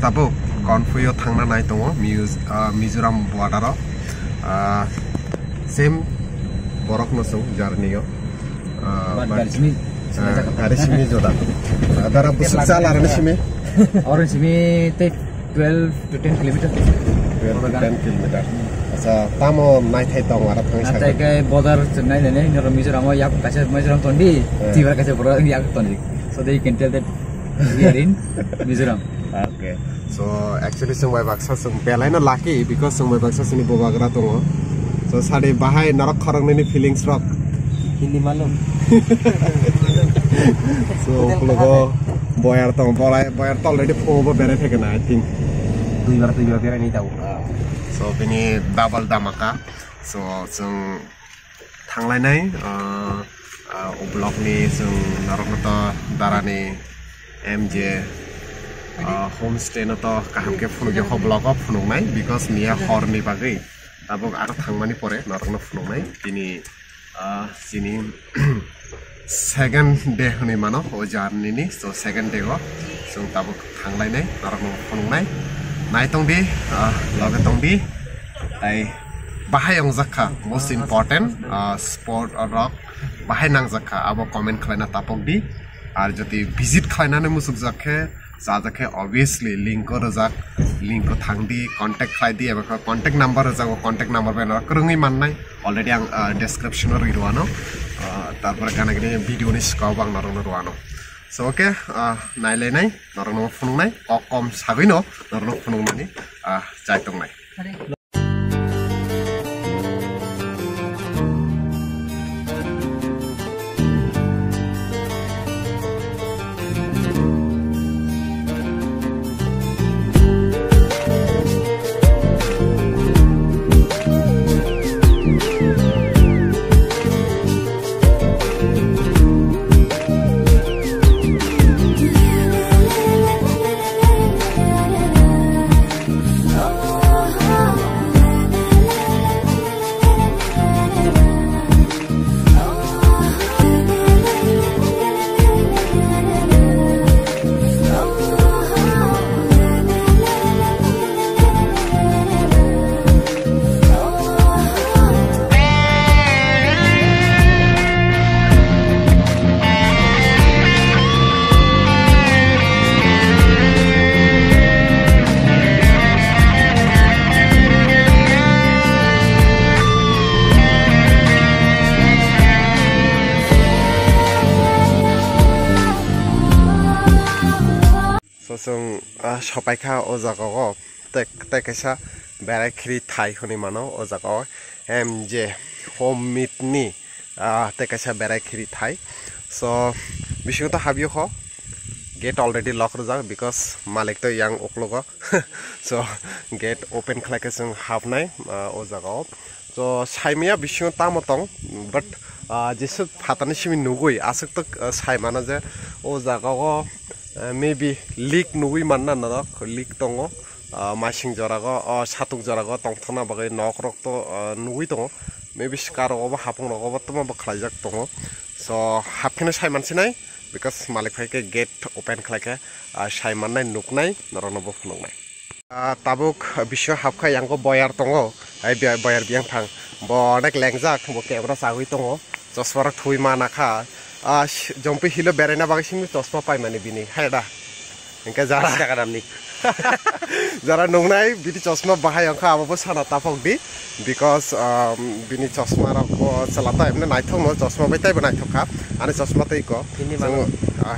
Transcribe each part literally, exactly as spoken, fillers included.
Abo Konphuio thangna nai tongo, Miz-, ah, Mizoram border o. Ah, same borok no chwng journey o. Ah, But but, gari simi, simi ah, jaga. Gari simi joda. Ah, dara busuk sala rani simi. Oro simi te twelve to ten kilometer. Twelve to ten kilometer. Acha, tamo naithai tong aro thang Naithai sakhe. Khe border chwngnai nene, noro Mizoram o yak kaisa Mizoram tondi, Eh. Tibar kaisa borok yak tondi. So they can tell that we are in Mizoram. Okay. So actually chwng bai baksa chwng belai no lucky because chwng bai baksa chini bubagra tongo. So sadi bahai norok khoroknwini feelings rok. Hindi malum. So, Hotel uklogo kaha hai? Boyar tong, bolai, boyar tol ready phuo bo berai phaikha na, I think. Duibar, duibar berai ni tao. So, bini double dhamaka. So, chwng thanglainai, ah, ah, o vlog ni chwng norok to darani M J, ah, homestay no to kaham khe phunukya ho vlog o phunuknai because miya hor ni bagwi tabuk aro thangmani pore norok no phunuknai tini, ah, chini second day hwnwi mano o journey ni. So second day o chwng tabuk thanglainai, norok no phunuknai. Naitong di, ah, loge tong di. Tai bahai wngjak kha, most important, ah, spot rok bahai nangjak kha, abo comment khlaina tapok di. Ar jodi visit khlainani muchuk jak khe, chajak khe, obviously link o rwjak, link o thang di, contact khlai di, eba khe contact number rwjago, contact number bai no kwrwngwi mannai. Already ang, ah, description o rwi rwano, ah, tarpore gana gini video ni swkang bo ang norok no rwano. So, okay, ah, nailainai, norok no phunuknai, kok kom sagwi no norok no phunukmani, ah, chai tongnai. So, chwng, ah, sopaikha o jaga o, tei, tei kaisa berai khiri thai hwnwi mano o jaga o, M J home meet ni, ah, tei kaisa berai khiri thai. So, bisingo to habiyokho, gate already lock rwjak because malik to yang uklogo. So, gate open khlai khe chwng habnai, ah, o jaga o. So, saimaya bisingo tamo tong, but, ah, jeswk phatani simi nugwi aswk tok, ah, sai mano je o jaga o, ah, maybe leak nugwi manna norok, leak tongo, ah, masing jorago, ah, satuk jorago tongthokna bagwi nok rok to, ah, nugwi tongo, maybe swkang rogo bo hapung rogo bo tamo bo khlaijak tongo. So, hapkheno sai mansinai, because malik phai khe gate open khlai khe, ah, sai mannai nuknai norokno bo phunuknai. Ah, tabuk bisingo hapkha, yango boyar tongo, ai bi-, boyar biyang thang. Bo onek lengjak, bo kebra chagwi tongo, chosma rok thuwi mana kha. Ah, sh-, jompi hilo beraina bagwi simi chosma paimani bini, hai da? Hinkhe jara, Ashi taka damni. Jara nungnai, bini chosma bahai wngkha, abo bo sana tapok di. Because, um, bini chosma rok bo chwla to emne naithok no, chosma bai taibo naithok kha. Ani chosma tei ko. Ini Chwng, malu. Ah.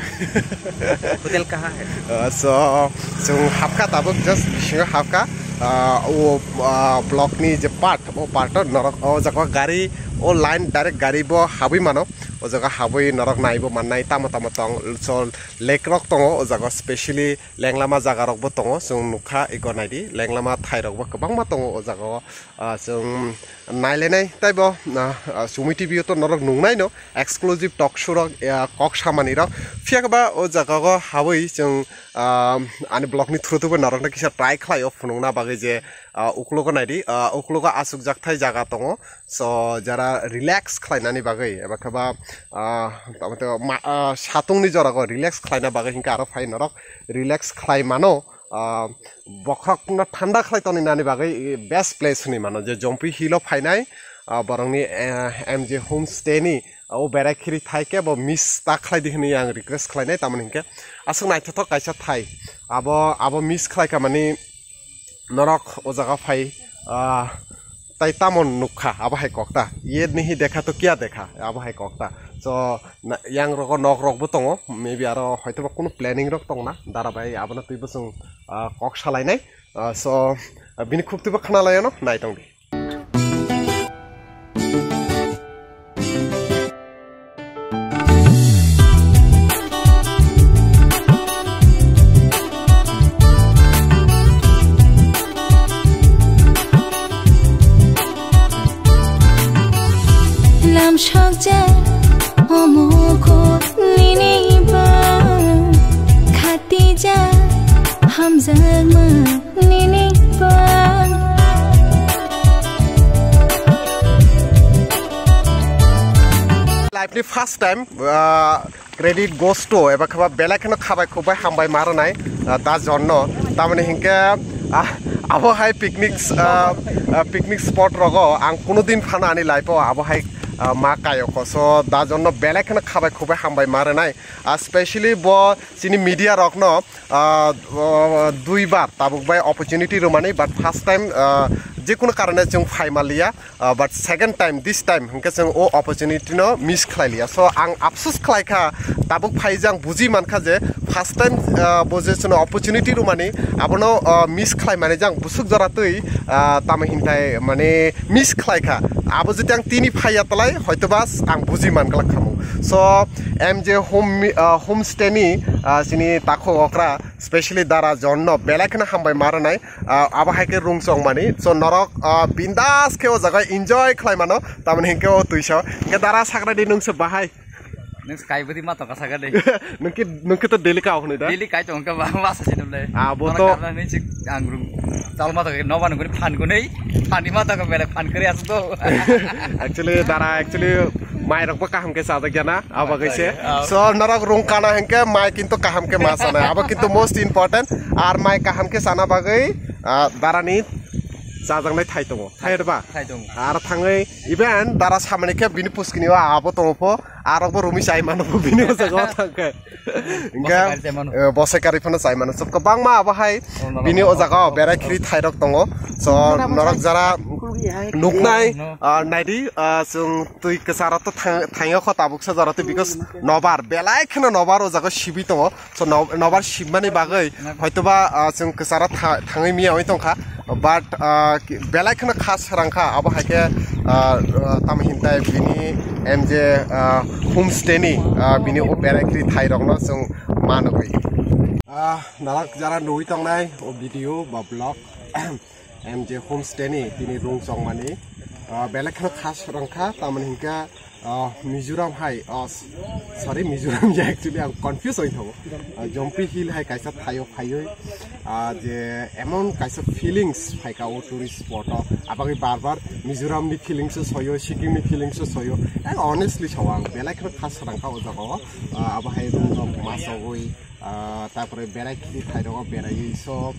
Hotel kaha hai? Uh, so, chwng hapkha tabuk, just bisingo hapkha. Uh, o, uh, block ni je part, o part o norok, o jaga gari, o line direct gari bo habwi mano. O jaga habwi norok naibo mannai, tamo tamo tong, so, lake rok tongo o jaga, specially lenglama jaga rok bo tongo, chwng nukha eko naidi, lenglama thai rok bo kwbangma tongo o jaga o. Ah, chwng nailainai taibo, ah, ah, Sumi T V o to norok nungnaino exclusive talk show rok, ah, kok samani rok. Phiya ba o jaga o habwi chwng, ah, ani vlog ni through twibo norokno kisa try khlaio phunukna bagwi je, ah, uklogo naidi, ah, uklogo aswk jakthai jaga tongo. So, jara relax khlainani bagwi, eba khe ba, ah, tamo tamo ma-, ah, satungni jorago relax khlaina bagwi hinkhe aro phai norok relax khlai mano. ah, bokhorokno thanda khlai toni nani bagwi best place hwnwi mano, je Jompi Hill o phainai, ah, borokni, eh, M J Homestay ni o berai khiri thai khe bo miss ta khlai di hwnwi ang request khlainai, tamoni hinkhe aswk naithothok kaisa thai. Abo, abo miss khlai kha mani norok o jaga phai, ah, tai tamo nukha, abo hai kokta. Ye nahi dekha to kya dekha, abo hai kokta. So, na, yang rogo nok rok bo tongo, maybe aro hoitoba kunu planning rok tongna, dara bai abono twibo chwng, ah, kok salainai. Ah, so, ah, bini khuk twibo khna laiyano, nai tong di. Lamsokjak omo kho nini ba, khatijak hamjakma nini ba. Life ni first time, ah, credit goes to, eba khaba belai kheno khabai khukbai hambai ma rwnai, ah, da John no. Tamoni hinkhe, ah, abo hai picnic, ah, ah, picnic spot rogo ang kuno din phano ani life o abo hai, ah, ma kaio kho. So da John no belai kheno khabai khukbai hambai ma rwnai. Ah, specially bo chini media rok no, ah, ah, dui bar tabuk bai opportunity rwmani, but first time, ah, je kuno karone chwng phai manliya. Ah, but second time, this time, hinkhe chwng o opportunity no miss khlai liya. So, ang apsus khlai kha, tabuk phai jang buji man kha je first time, ah, bo je chwngno opportunity rwmani, abono, ah, miss khlai mani jang busuk jora twi, ah, tamo hinthai mane miss khlai kha. Abo jodi ang tini phai ya talai, hoitoba ang buji man glak khamu. So, M J home, ah, homestay ni, ah, chini takhuk okra, specially dara John no belai kheno hambai ma rwnai. Ah, abo hai khe rung chong mani. So, norok, ah, bindas khe o jaga enjoy khlai mano. Tamoni hinkhe o twisa. Hinkhe dara sakra di nung se bahai. Nung se kai bwtwi ma toka saka de. Nung ki, nung ki to daily ka hwnwi da? Daily kai tong ka ba, ma sa sinum le. Ah, bo to. Karna ni chik ang rung. Chal ma toka no ba nung ni phan gunei. Phan ni ma toka bele phan kari asu to. Actually, dara actually mai rok bo kaham khe sajak ya na. Abo khe se. Ah. So, norok rung kana hinkhe mai kintu kaham khe ma sanai. Abo kintu most important. Ar mai kaham khe sana bagwi, ah, darani chajaknai thai tongo. Thai ba? Thai tongo. Ar thangwi even dara samani khe bini puskini o abo tongo pho. Arok bo rumi chai mano pho bini o jaga o thangkhe. Hinkhe, bosai kari chai mano. Eh, bosai kari phano chai mano. Sob kwbangma abo hai bini o jaga o berai khiri thai rok tongo. So, norok jara nuknai, ah, naidi, ah, chwng twi kwcharo to thang-, thango kho tabuk sa jora twi because nobar belai kheno nobar o jaga sibi tongo. So, no-, nobar sibmani bagwi hoitoba, ah, chwng kwcharo tha-, thangwi miya oi tongkha. But, ah, ki-, belai kheno kha swrang kha, abo hai khe, ah, ah, tamo hintai bini M J, ah, homestay ni, ah, bini o berai khiri thai rokno chwng manugwi. Ah, narak jara nugwi tongnai o video ba vlog. M J homestay ni tini rung chongmani, ah, belai kheno kha swrang kha, tamoni hinkhe, ah, Mizoram hai, ah, s-, sorry, Mizoram ya, actually ang confuse oi thango. Ah, Jompi Hill hai kaisa thaio phaiwi, ah, je emon kaisa feelings phaika o tourist spot o, abagwi bar bar Mizoram ni feelings o soyo, Sikkim ni feelings o soyo. Ang honestly sao ang belai kheno kha swrang kha o jaga o, ah, abo hai rung rok ma chogwi. Ah, tarpore berai khiri thai rogo beraiwi. So,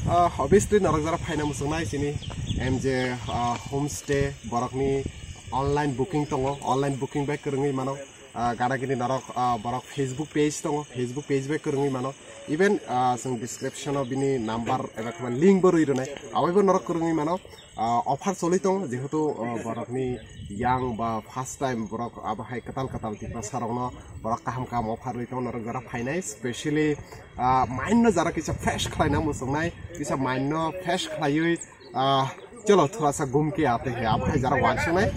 ah, obviously norok jara phaina muchungnai chini M J, ah, homestay borokni online booking tongo, online booking bai kwrwngwi mano. Ah, gana gini norok, ah, borok Facebook page tongo, Facebook page bai kwrwngwi mano. Even, ah, chwng description o bini number eba khama link bo rwi rwnai, aboibo norok kwrwngwi mano. Ah, offer choli tongo, jehetu, ah, borokni yang ba first time borok abo hai kwtal kwtal Tiprasa rokno borok kaham kaham offer rwi tongo, norok jara phainai, specially, ah, mind no jara kisa fresh khlaina muchungnai, kisa mind no fresh khlaiwi, ah, chalo thoda sa ghum ke aate hai, abo hai jara wansuknai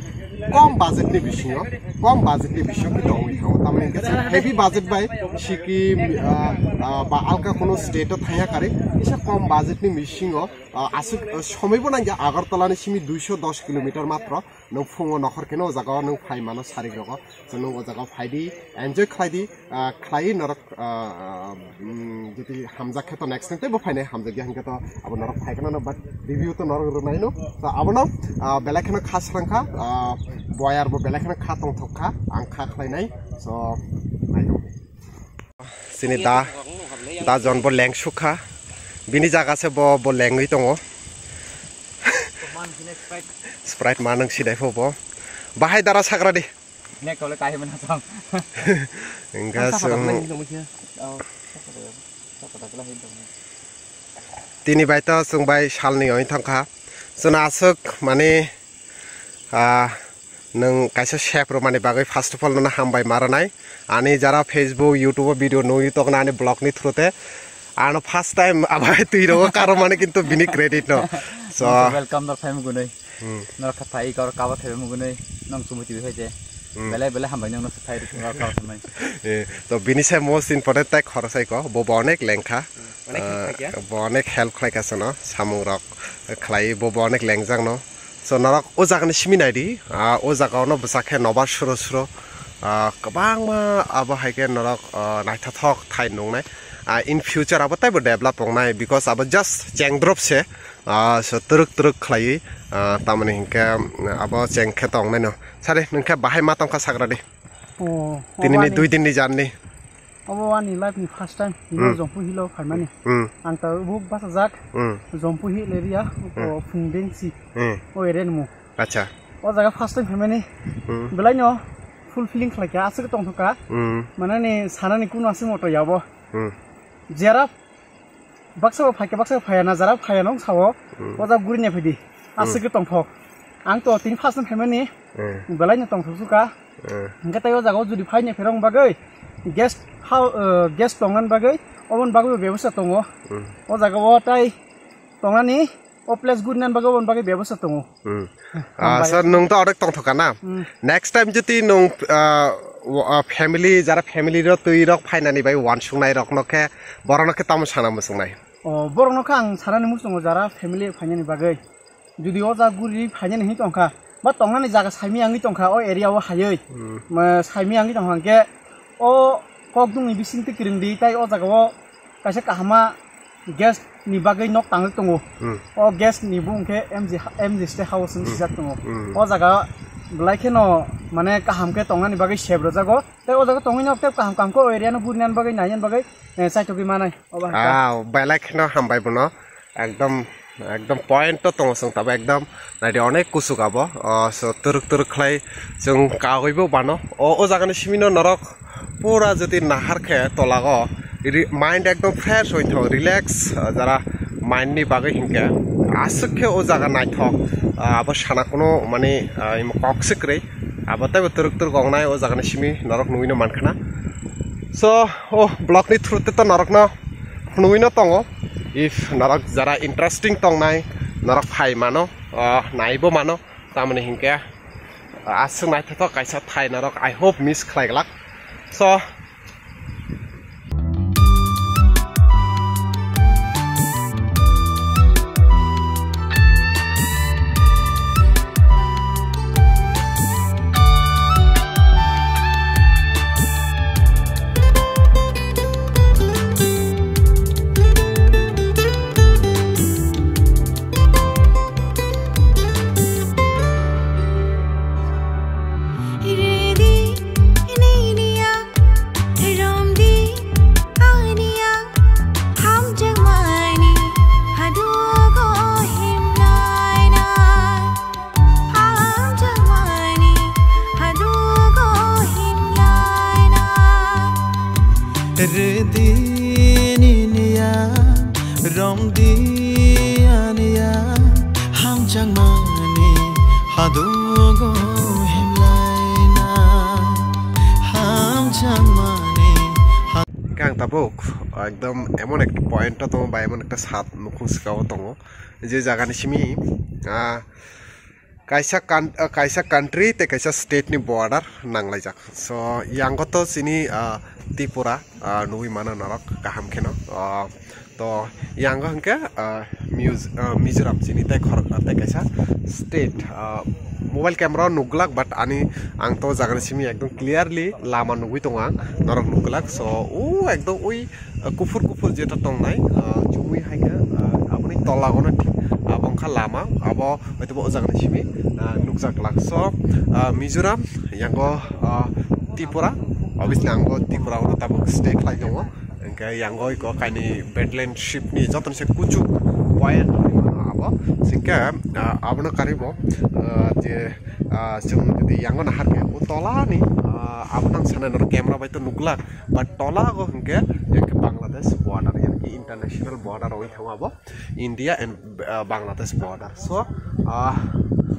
kom budget ni bisingo, kom budget ni bisingo khe tongwi thango, tamni hwnkhe heavy budget bai Sikkim, ah, ah, ba alka kono state o thangya kari, kisa kom budget ni bisingo, ah, aswk, ah, somoi bo nangya Agartala ni simi duiso dos kilometer matro. Nwng phungo nokhor keno o jaga o nwng phai mano sarik rogo. So nwng o jaga o phai di, enjoy khlai di, ah, khlai norok, ah, ah, mm, jodi hamjak khe to next time teibo phainai, hamjak ya hinkhe to abo norok phai khna no, but review to norok rwnai no. So abono, ah, belai kheno kha swrang kha, ah, boyar bo belai kheno kha tongthok kha, ang kha khlainai. So, naithok. Chini da, da John bo leng sukha. Bini jaga se bo, bo lengwi tongo. Sprite ma nang sinai pho bo. Bahai dara sagra di. Nek tole kahi mana sam. Engka sung. Tini bai to sung bai salni oi thangkha. Suna asuk mani, ah, nwng kaisa sep rwmani bagwi first of all nono hambai ma rwnai. Ani jara Facebook, YouTube o video nugwi tongna ani vlog ni through te. Ano first time abai twi rogo karo mani kintu bini credit no. So, welcome norok phai mugunui. Hmm. Norok kha phai kor kabo thebe mugunui. Nong chumui twi phai je. Hmm. Belai belai hambai nong no phai rwkha kabo thangmai. Eh, to bini se most important tai khorosai ko. Bo bo onek lengkha. Onek help khaikha. Ah, bo onek help khlaikha sono. Samung rok khlai bo bo onek lengjak no. So norok o jaga ni simi nai di, ah, o jaga ono bwsa khe nobar suro suro, ah, kwbangma abo hai khe norok, ah, naithothok thai nungnai. Ah, in future abo teibo develop wngnai because abo just cheng drop se, ah, so twrwk twrwk khlaiwi, ah, tamoni hinkhe, mm, abo cheng khe tongnai no. Sari nwng khe bahai ma tongkha sagra di. Oh, tinini obani. Dui din ni journey. Obo ani life ni first time, hino. Hmm. Jompu hilo phaimani. Hmm. Ang ta buk basa jak, hmm, Jompu hi area, hmm, o Phungdengsi, hmm, o area ni mung. Acha. O jaga first time phaimani. Hmm. Belai no full feeling khlai kha, aswk tong thok kha. Hmm. Mane ni sana ni kuno aswk moto yabo. Hmm. Jera baksa bo phaikhe baksa bo phaiya na, jara phaiya nung sao. Hmm. O jaga guri nai phaidi. Hmm. Aswk tong thok. Ang to tini first time phaimani. Hmm. Belai no tong thok suka. Eh. Hingke tei o jaga o jodi phaini pherong bagwi guest hou-, eh, guest tongna bagwi oboni bagwi bebosta tongo. Hmm. O jaga o tai tongnani o place gurinan bagwi oboni bagwi bebosta tongo. Hmm. Ah, hambai. Sir, nwng to orek tongthoka na? Hmm. Next time jodi nwng, ah, wa-, ah, family, jara family rok twi rok phainani bai wansuknai rok no khe borok no khe tamo sana muchungnai? O, borok no khe ang sanani muchungo jara family phainani bagwi. Jodi o jaga guri phainani hinwi tongkha, ba tongnani jaga saimiyangwi tongkha, o area o haywi. Hmm. Ma saimiyangwi tongkha hwnkhe, o kokdungni bisingtwi kwrwngdi, tai o jaga o kaisa kahama guest ni bagwi nok tangwi tongo. Hmm. O guest ni bung khe M G ha-, M G State House hinwi, hmm, sijak tongo. Hmm. O jaga belai kheno mane kaham khe tongnani bagwi sep rwjago. Tai o jaga tongwi nok tei kaham kaham khe o area no burinani bagwi, nainani bagwi, eh, chaitogwi manai. Obo hai khe. Ah, belai kheno hambai bono. Ekdom, ekdom point o tongo chwng tabuk ekdom. Naidi onek kuchuk abo. Oh, so twrwk twrwk khlai chwng kagwi bo bano. O, o jaga ni simi no norok pura jodi nahar khe tola o ri-, mind ekdom fresh oi tho, relax, ah, jara mind ni bagwi hinkhe aswk khe o jaga naithok. Ah, abo sana kuno mani, ah, imo kok se kwrwi. Abo teibo twrwk twrwk wngnai o jaga ni simi norok nugwi no mankhana. So, o vlog ni through te to norok no phunugwi no tongo. If norok jara interesting tongnai, norok phai mano, ah, naibo mano, tamoni hinkhe, ah, aswk naithothok kaisa thai norok, I hope miss khlai glak. So, Romdi ania hamjakmani hadugo himlaina, hamjakmani hadugo himlaina. Ridi niya, romdi ania hamjakmani hadugo himlaina, hamjakmani ha- Hingke ang tabuk ekdom emon ekta point o tongo ba emon ekta sat nukhung saka o tongo, je jaga ni simi, ah, kaisa kan-, ah, kaisa country tei kaisa state ni border nanglaijak. So, yango to chini, ah, Tripura, ah, nugwi mano norok kaham kheno. Ah, to yango hwnkhe, ah, Muz-, ah, Mizoram chini tei khorok, ah, tei kaisa state. Ah, mobile camera o nukglak, but ani ang to jaga ni simi ekdom clearly lama nugwi tongo ang, norok nukglak. So, o ekdom ui, ah, kuphur kuphur jeta tongnai, ah, chumui hai khe, ah, aboni tola gono thik, abo wngkha lama, abo hwtebo o jaga ni simi, ah, nukjak glak. So, ah, Mizoram, yango, ah, Tripura, obviously ang bo Tripura o tabuk stay khlai tongo. Ke yango iko kaini Bedland ship ni joto ni se kuchuk point abo singke, ah, abono karibo, ah, je, ah, chwng jodi yango nahar khe o tola ni, ah, abo nang sanai norok camera bai to nukla, but tola go hwnkhe yang khe Bangladesh border, yang khe international border oi thango abo India and, ah, Bangladesh border. So, ah,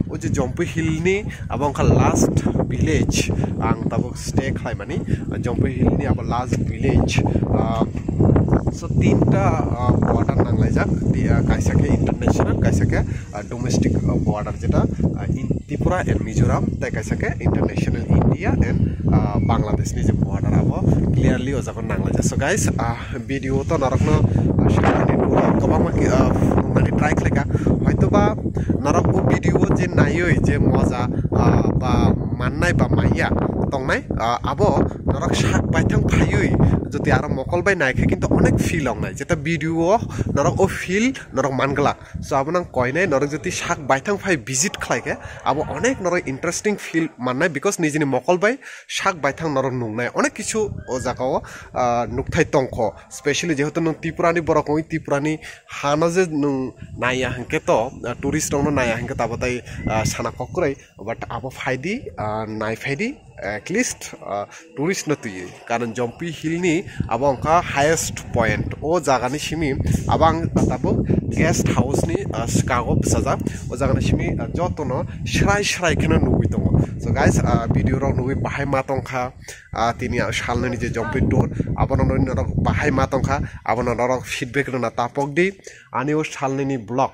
o je Jampui Hill ni abo wngkha last village ang tabuk stay khlaimani, ah, Jampui Hill ni abo last village. Ah, so tinta, ah, border nanglaijak, ti-, ah, kaisa khe international, kaisa khe, ah, domestic, ah, border, jeta, ah, in Tripura and Mizoram, tei kaisa khe international India and, ah, Bangladesh ni je border abo clearly o jaga nanglaijak. So guys, ah, video to norokno, ah, share ni tool o kwbangma ki, ah, phunuknani try khlaika. Hoitoba norok o video je naiwi je moja, ah, ba mannai ba maiya tongnai, ah, abo norok sak baithang phaiwi jodi aro mokol bai naikhe kintu onek feel ongnai, jeta video o norok o feel norok mangla. So abo nang koinai norok jodi sak baithang phai visit khlaikhe abo onek norok interesting feel mannai, because nijini mokol bai sak baithang norok nungnai onek kichu o jaga o, ah, nukthai tongkho. Specially jehetu nwng Tripura ni borok wngwi Tripura ni hano je nwng naiya hwnkhe to, ah, tourist rokno naiya hwnkhe to abo tai, ah, sana kok kwrwi, but abo phaidi, ah, nai phaidi, at least, ah, tourist no twiwi, karon Jampui Hill ni abo wngkha highest point o jaga ni simi. Abo ang tabuk guest house ni, ah, swkango bwsajak, o jaga ni simi, ah, joto no srai srai kheno nugwi tongo. So guys, ah, video rok nugwi bahai ma tongkha. Ah, tini a salnwi ni je Jampui tour, abono norok bahai ma tongkha, abono norok feedback rwna tapok di. Ani o salnwi ni vlog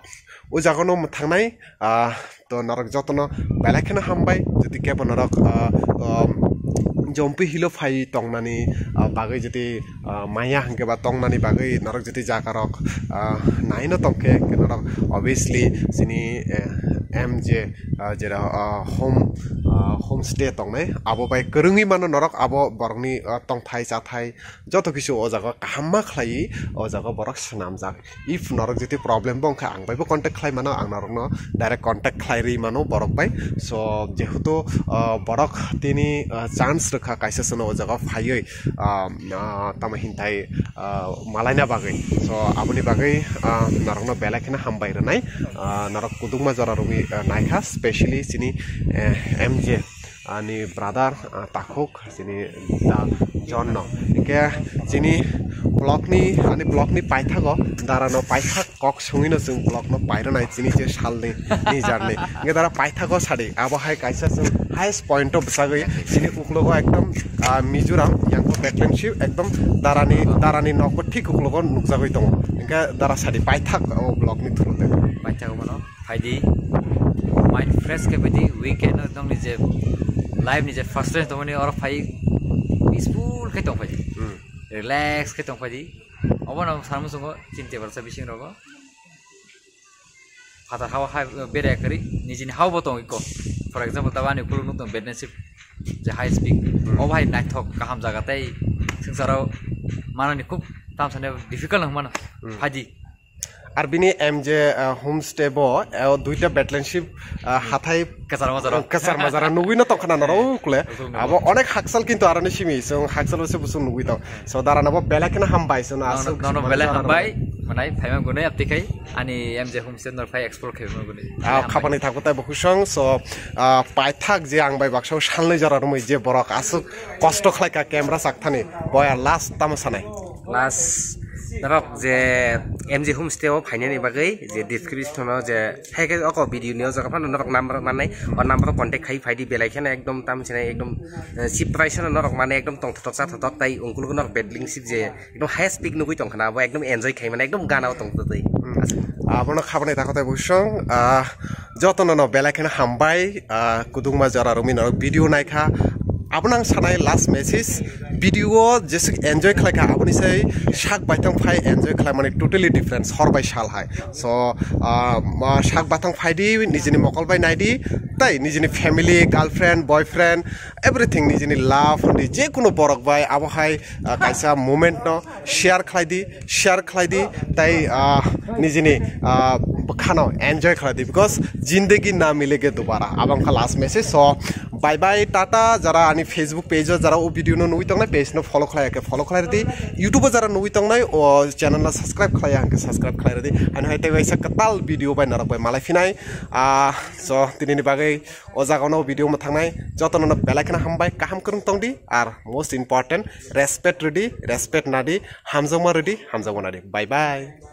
o jaga no mwthangnai, ah, to norok jotono belai kheno hambai, jodi kebo norok, ah, um, Jampui Hill o phai tongnani, ah, bagwi jodi, ah, maya hwnkhe ba tongnani bagwi norok jodi jaga rok, ah, naino tongkhe, hwnkhe norok obviously chini, eh, M J, ah, jera, ah, home, ah, homestay tongnai, abo bai kwrwngwi mano norok abo borokni, ah, tongthai chathai joto kisu o jaga kaham ma khlaiwi o jaga borok swnamjak. If norok jodi problem bo wngkha ang bai bo contact khlai mano, ang norokno direct contact khlai rwi mano borok bai. So jehetu, ah, borok tini, ah, chance rwkha kaisa chwngno o jaga phaiwi, ah, ah, tamo hinthai, ah, malaina bagwi. So aboni bagwi, ah, norokno belai kheno hambai rwnai. Ah, norok kudukma jora rwgwi, ah, naikha, specially chini, eh, M J, ani brother, ah, takhuk chini da John no. Hingke chini block ni, ani block ni paithago, dara no paithak kok songwi no chwng block no pairwnai chini je salni ni jarni. Hingke dara paithago sadi, abo hai kaisa chwng highest point o bwsagwi chini uklogo ekdom, ah, Mizoram yang ko Bedland ship ekdom darani, darani nok bo thik uklogo nukjagwi tongo. Hingke dara sadi paithak o block ni through de. Paithak mano. Phaidi, mind fresh khe phaidi, weekend no nokni je life ni je frustration tongmani oro phai peaceful khe tong phaidi. Hmm. Relax khe tong phaidi. Obo no samo songo chinte barsa bising rogo. Phatar hao hai bere kari nijini hao bo tong iko. For example, tabo ani kulu nuk tong Bedland ship je high speed. Hmm. Obo hai naithok kaham jaga tei swngcharo manani khub tamsani difficult nang mano. Hmm. Phaidi. Ar bini M J, ah, homestay bo, eh, o duita Bedland ship, ah, hathai kwchar majaro. Kwchar majaro nugwi no tongkhana norok ukle. Abo onek haksal kintu aroni simi, chwng haksal se busung nugwi tong. So dara nabo belai kheno hambai, chwng no, aswk no, no, belai hambai, manai phaima gwnwi apti khai, ani M J homestay nor phai explore khai gwnwi. Ah, khapani thakbo tai bo kusong, so, ah, paithak je ang bai baksa salnwi jora romwi je borok aswk kosto khlai ka camera sakthani, boya last tamo sanai. Last norok je M J homestay o phainani bagwi je description o je hai khe oko video ni o jaga phano norok number mannai, o number o contact khai phaidi belai kheno ekdom tam sinai ekdom, eh, cheap price no norok mane ekdom tongthotok chathotok tai ungkulgo norok Bedland ship je ekdom highest peak nugwi tongkhana abo ekdom enjoy khai mane ekdom gana o tongtwtwi. Hmm. Abono khabani takho tai busong, ah, jotono no belai kheno hambai, ah, kudukma jora romwi norok video naikha. Abono ang sanai last message, video o jesuk enjoy khlaikha, aboni sai sak baithang phai enjoy khlaimani totally different, hor bai sal hai. So, ah, ma sak bathang phaidi, nijini mokol bai naidi, tai nijini family, girlfriend, boyfriend, everything, nijini love, ni je kunu borok bai abo hai, ah, kaisa moment no share khlaidi, share khlaidi, tai, ah, nijini, ah, bwkhano enjoy khlaidi, because zindagi na milege dobara, abo wngkha last message. So, Bye bye, tata. Jara ani Facebook page o jara o video no nugwi tongnai, page no follow khlai khe follow khlai rwdi. YouTube o jara nugwi tongnai, o channel no subscribe khlai ya hwnkhe subscribe khlai rwdi. Ani hai tei waisa kwtal video bai norok bai malai phinai. Ah, so tini ni bagwi o jaga no video mwthangnai joto no belai kheno hambai, kaham kwrwng tongdi, ar most important, respect rwdi, respect nadi, hamjakma rwdi, hamjakma nadi. Bye bye.